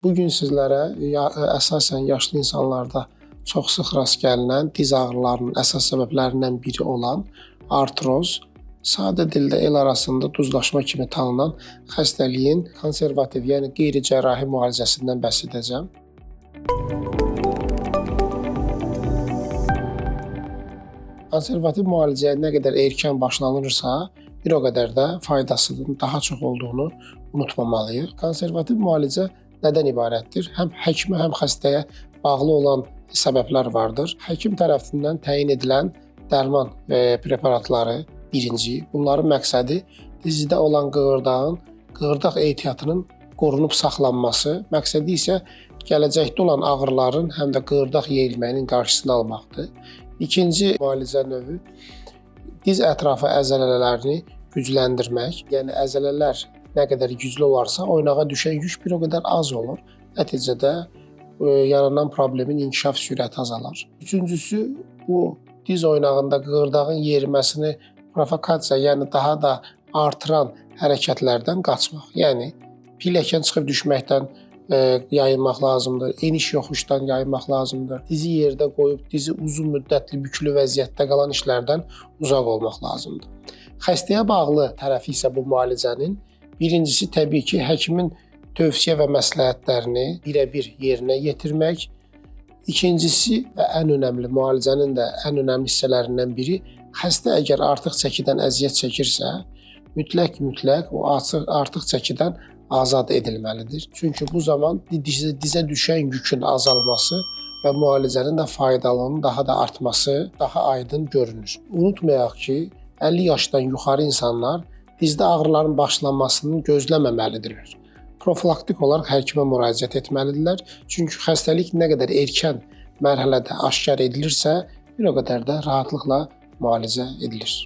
Bu gün sizlərə əsasən yaşlı insanlarda çox sıx rast gəlinən diz ağrılarının əsas səbəblərindən biri olan artroz, sadə dildə el arasında duzlaşma kimi tanınan xəstəliyin konservativ, yəni qeyri-cərrahi müalicəsindən bəhs edəcəm. Konservativ müalicəyə nə qədər erkən başlanılırsa, bir o qədər də faydasının daha çox olduğunu unutmamalıyıq. Konservativ müalicə nədən ibarətdir? Həm həkimə, həm xəstəyə bağlı olan səbəblər vardır. Həkim tərəfindən təyin edilən dərman preparatları birinci. Bunların məqsədi dizdə olan qığırdağın, qığırdaq ehtiyatının qorunub saxlanması, məqsədi isə gələcəkdə olan ağrıların həm də qığırdaq yeyilməyinin qarşısını almaqdır. İkinci müalicə növü diz ətrafı əzələlərini gücləndirmək. Yəni əzələlər nə qədər güclü olarsa, oynağa düşən yük bir o qədər az olur. Nəticədə yaranan problemin inkişaf sürəti azalar. Üçüncüsü, bu diz oynağında qığırdağın yeriməsini provokasiya, yəni daha da artıran hərəkətlərdən qaçmaq. Yəni pilləkən çıxıb düşməkdən yayınmaq lazımdır, eniş yoxuşdan yayınmaq lazımdır. Dizi yerdə qoyub dizi uzun müddətli bükülü vəziyyətdə qalan işlərdən uzaq olmaq lazımdır. Xəstəyə bağlı tərəfi isə bu müalicənin birincisi təbii ki, həkimin tövsiyə və məsləhətlərini birəbir yerinə yetirmək. İkincisi və ən önəmli müalicənin də ən önəmli hissələrindən biri, xəstə əgər artıq çəkidən əziyyət çəkirsə, mütləq o artıq çəkidən azad edilməlidir. Çünki bu zaman dizə düşən yükün azalması və müalicənin də faydalılığının daha da artması daha aydın görünür. Unutmayaq ki, 50 yaşdan yuxarı insanlar dizdə ağrıların başlanmasını gözləməməlidirlər. Profilaktik olaraq həkimə müraciət etməlidirlər. Çünki xəstəlik nə qədər erkən mərhələdə aşkar edilirsə, bir o qədər də rahatlıqla müalicə edilir.